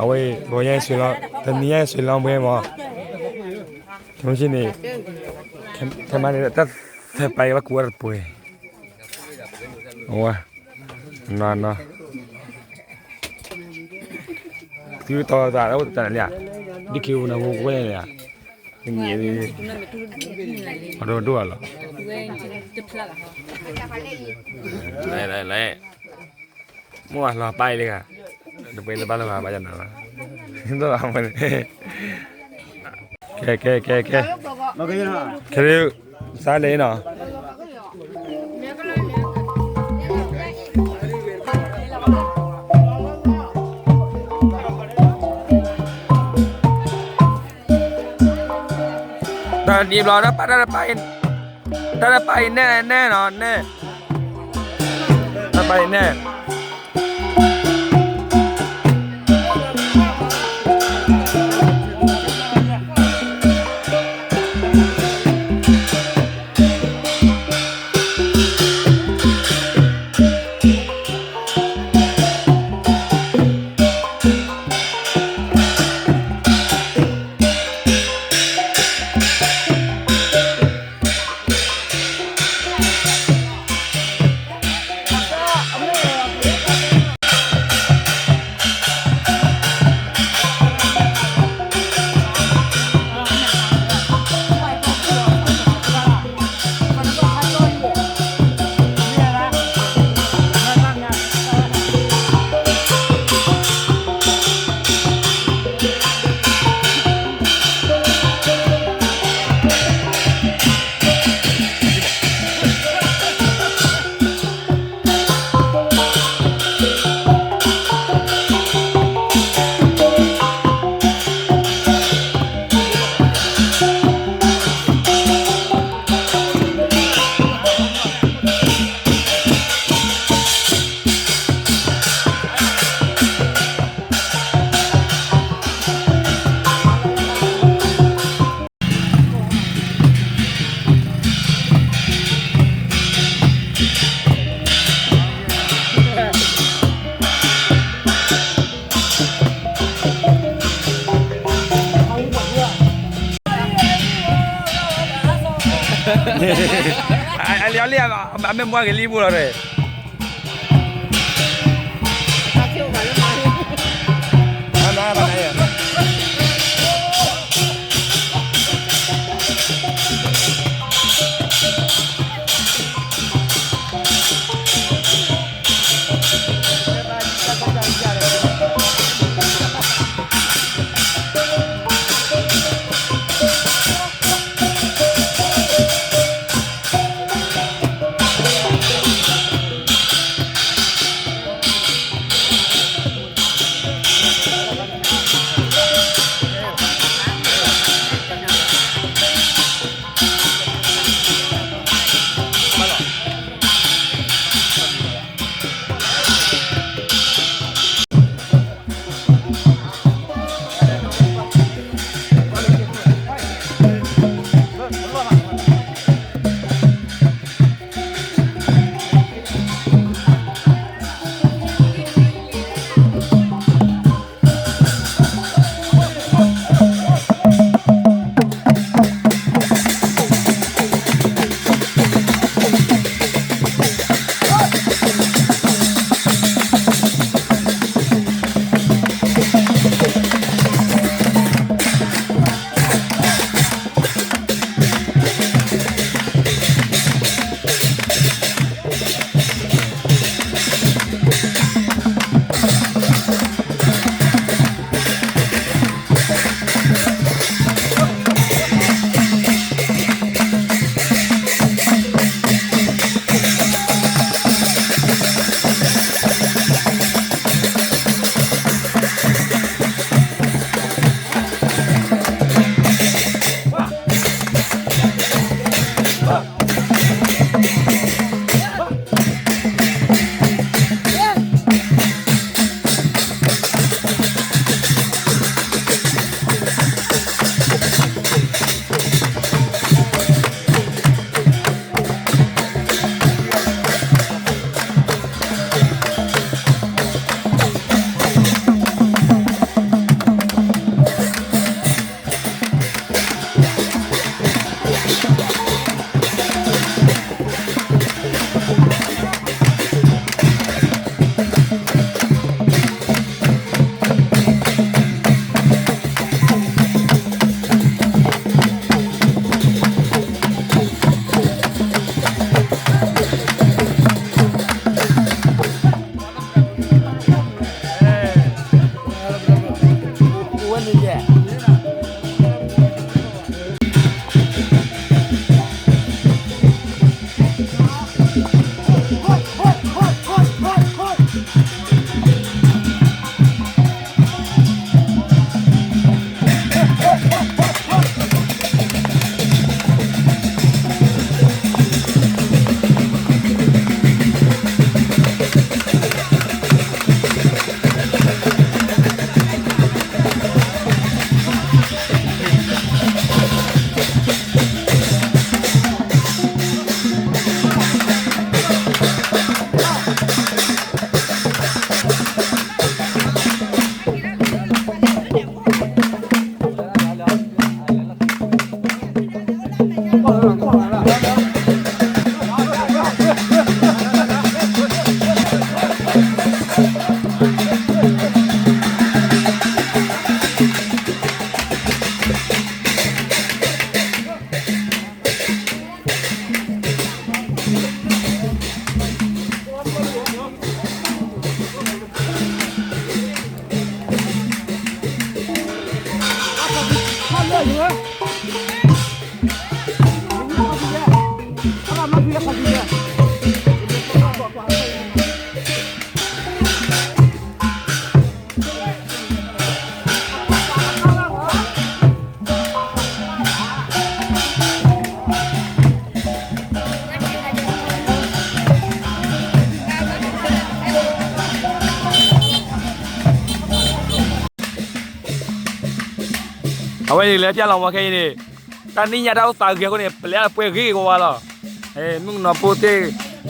အဝဲ ဂီၤညါအံၤ တနံၤညါအံၤ စှၤလီၤဘှဲမး, ခဲမုၢ်ဆ့ၣ်န့ၣ်, ခဲမုၢ်န့ၣ် တၢ်သဲပာ်အံၤဘၣ်ကူအီၤတပှဲၤ, အဝဲ, နီၢ်နီၢ်, သုတီသးတၢ်နၤလံဧါ, ဒ်ခံပူၤနၤပူၤကွဲန့ၣ်ဧါ, တနံၤ, အဒိဒိၣ်လီၤ, လဲၤလဲၤလဲၤ မိၢ်အလီၤပာ်အံၤလံဂၤ, တပှဲၤလၢဘၣ်လၢၤဘၣ် ဘၣ်ယနၤလီၤ, ကဲကဲကဲကဲ, ခဲဒုး, စးလဲၤနီၤ, တၢ်ဒံးဘျီ တၢ်ပာ်, တၢ်ပာ်အံၤနဲၣ်နဲၣ်နီၤနဲၣ်, တၢ်ပာ်အံၤနဲၣ် အလံာ်အီလံာ် အမ့ၢ်မွၤက့ၤလံဘိလီၤ. အဝဲန့ၣ် လဲၤပျၢ်လီၤမးခဲအံၤန့ၣ်, တၢ်နံၣ်ညါတၢ်အိၣ်သးဂ့ၤအဃိန့ၣ် ပလဲၤပှဲၤဂ့ၤကဝါလီၤ. မုၣ်ကနီၤဖိသ့ၣ်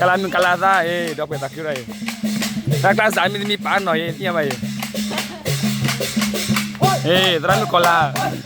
ကလါမုၢ်ကလါသၣ် ဒီးပှဲၤသးခုဒီးအံၤ, တၢ်ကျါစးမ့တမ့ၢ်ပာ်နီၢ်အံၤ သ့ၣ်ညါဘၣ်အံၤ, သရၣ်မုၣ်ကီၤလါ လၢ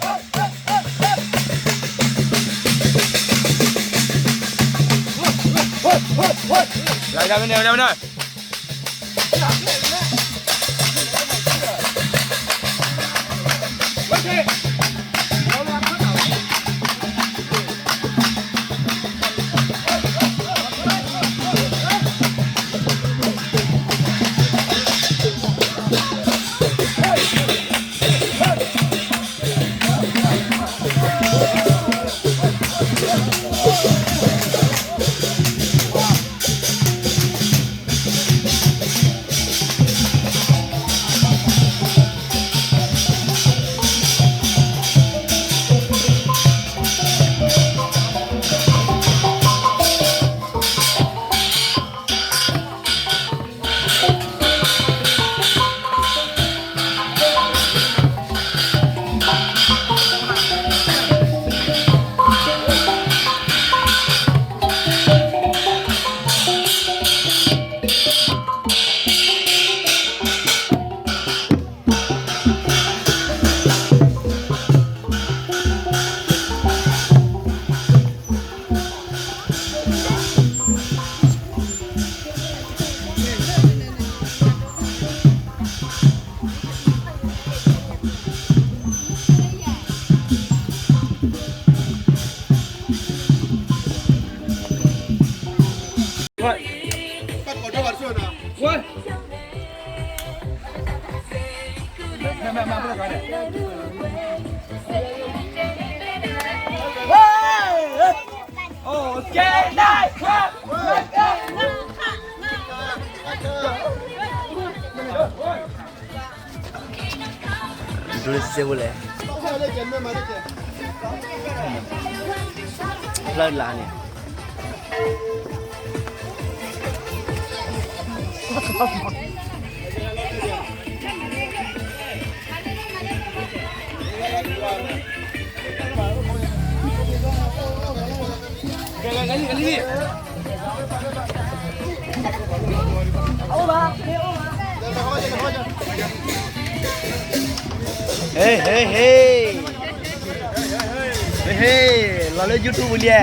မနုၤ မနုၤ မနုၤ ဒိစ့ဝဲလဲၣ်, ဖျၢၣ်လါန့ၣ် ဟ့ၣ် ဟ့ၣ် ဟ့ၣ် လီၤလၢ YouTube ပူၤလံ.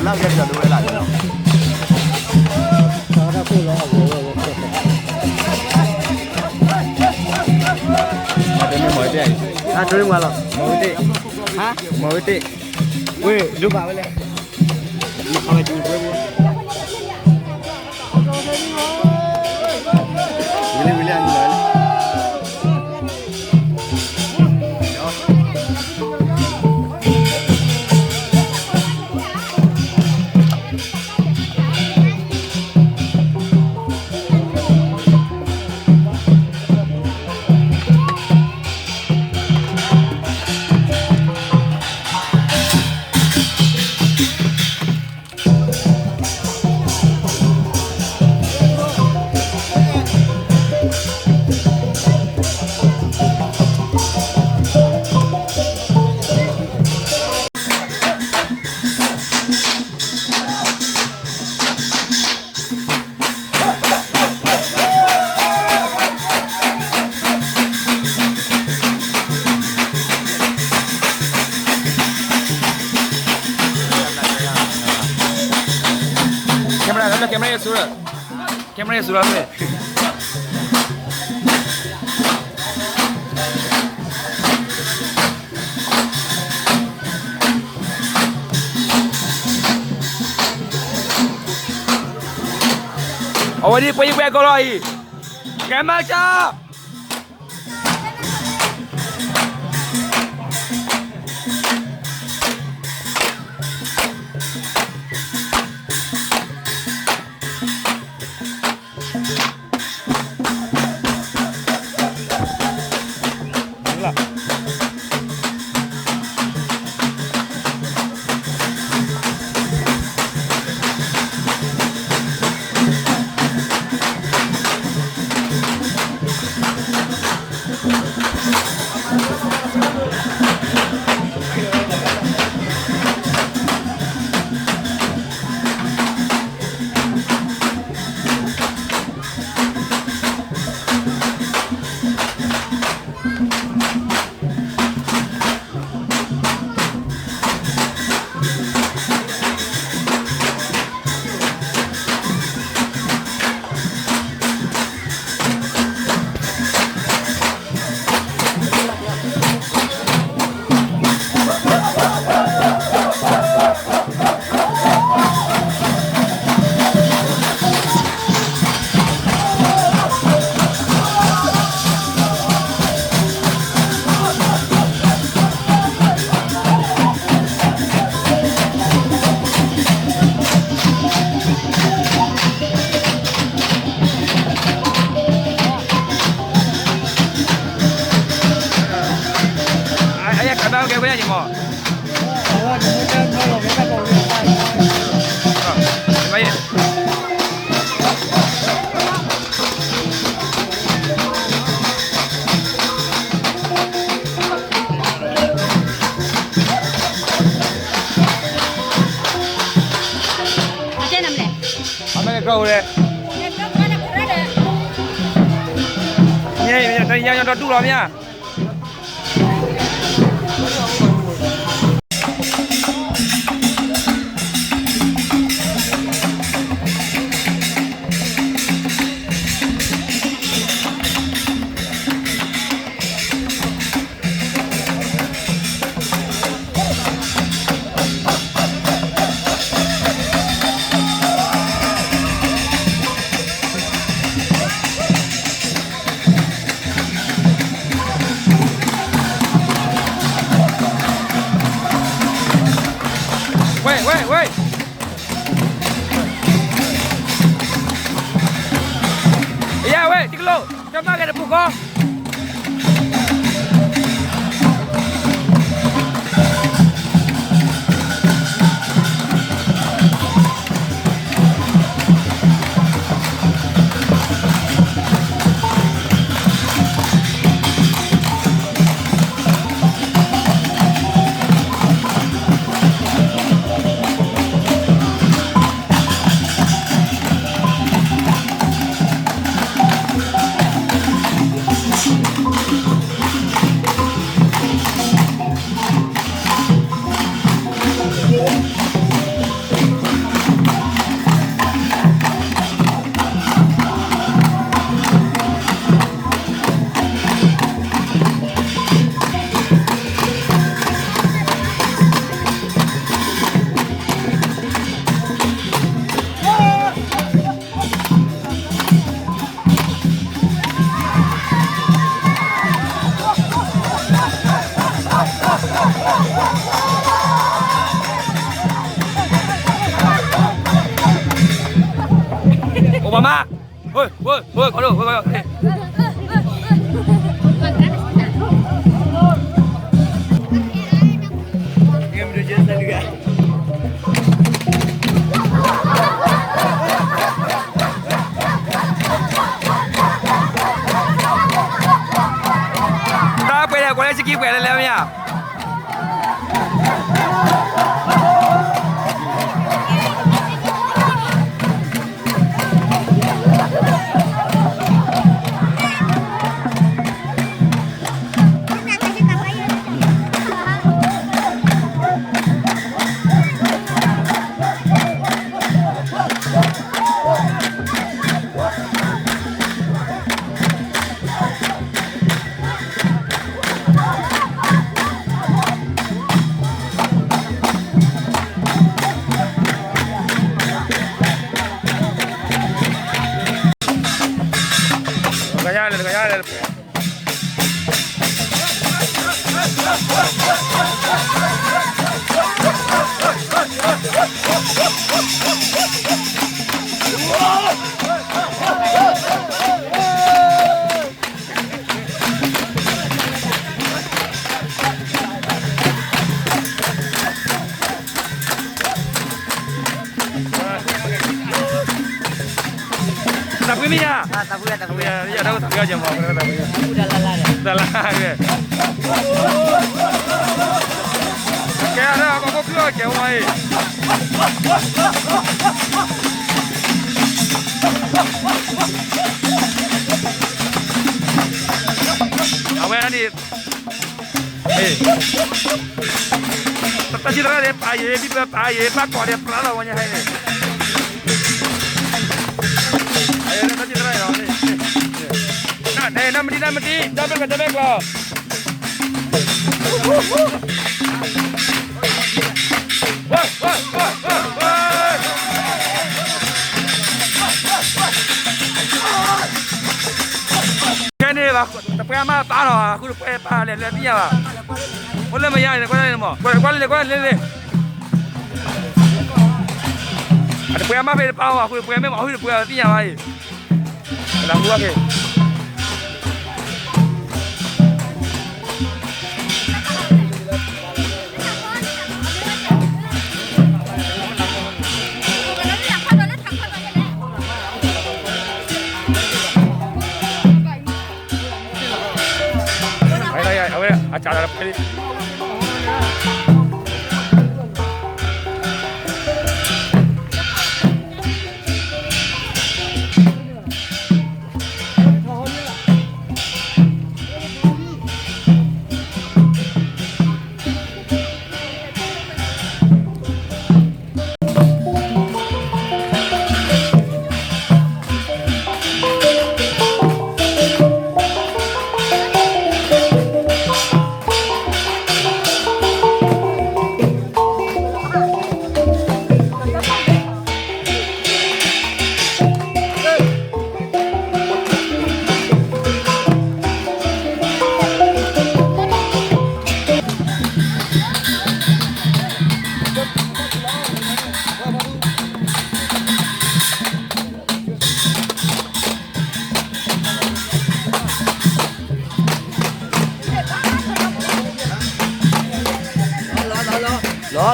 မၤတမ့ၢ်မီၢ်ဝဲတ့ၢ်အံၤ, မီၢ်ဝဲတ့ၢ်, မီၢ်ဝဲတ့ၢ်, ဝ့ၢ် ဒိဘၣ်ဝဲလဲၣ်, ဝဲ ဝံၤလံ ဝံၤလံ အမံၤလီၤလံ. camera လၢ camera ယဆူလၢ camera ယဆူလၢ အဝဲဒ်ပှၤယကွဲးကီးလီၤအံၤ, ကဲမၤစၢ်. အမ့ၢ်ကီၢ်ဝဲ, ညါညါဒီးဒူၣ်လီၤမ့ၢ်ဧါ. ဝဲ ဝဲ ဝဲ, ယၤဝဲ တံၤကလိာ် တၢ်မၤက့ၤတပူၤဃီ. အ မါ, ဝဲ, ဝဲ, ဝဲ, ကီဒိၣ်, ဝဲ, ကီဒိၣ်, တၢ်ပှဲၤဒီး ကွၢ်လၢစကံပှဲၤလၢလဲၤမ့ၢ်ဧါ. သးပှ့ၤမ့ၢ်ယါ, သးပှ့ၤ, သးပှ့ၤ, ယဒၣ်သးပှ့ၤအီၣ်ကဲမီၤ, တၢ်လၢ, တၢ်လၢ, ကဲဒၣ် ကီၢ်ခိၣ်ခုၣ်အီၣ်ကဲဝဲအံၤ, အဝဲဒၣ်န့ၣ် တၢ်စံးတရၣ်န့ၣ် ပာ်ယံၤ ဘံၣ်ပာ်ယံၤ ဘၣ်ကီးဒီးပြးလီၤဝဲညါဟဲန့ၣ်, တၢ်စံးတရၣ်န့ၣ်, နမတံၤ နမတံၤ ဒီဘ့ၣ်ကျီ ဒီဘ့ၣ်ကျီ, ခဲန့ၣ် တပှဲၤအမါပာ်နီၤ အဃုတပှဲၤပာ်လဲၤလဲၤသ့ၣ်ညါဘၣ်, အိၣ်လၢမယါန့ၣ် ကွၢ်လၢမး ကွၢ်လၢ ကွၢ်လၢလဲၤလဲၤ, အတပှဲၤအမါဖဲတပာ်အီၤ အဃုတပှဲၤမ့ၢ်မး အဃုတပှဲၤသ့ၣ်ညါဘၣ်အံၤ, နဟူအက့ၤ အဝဲအစးလီၤဖဲ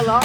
လံ.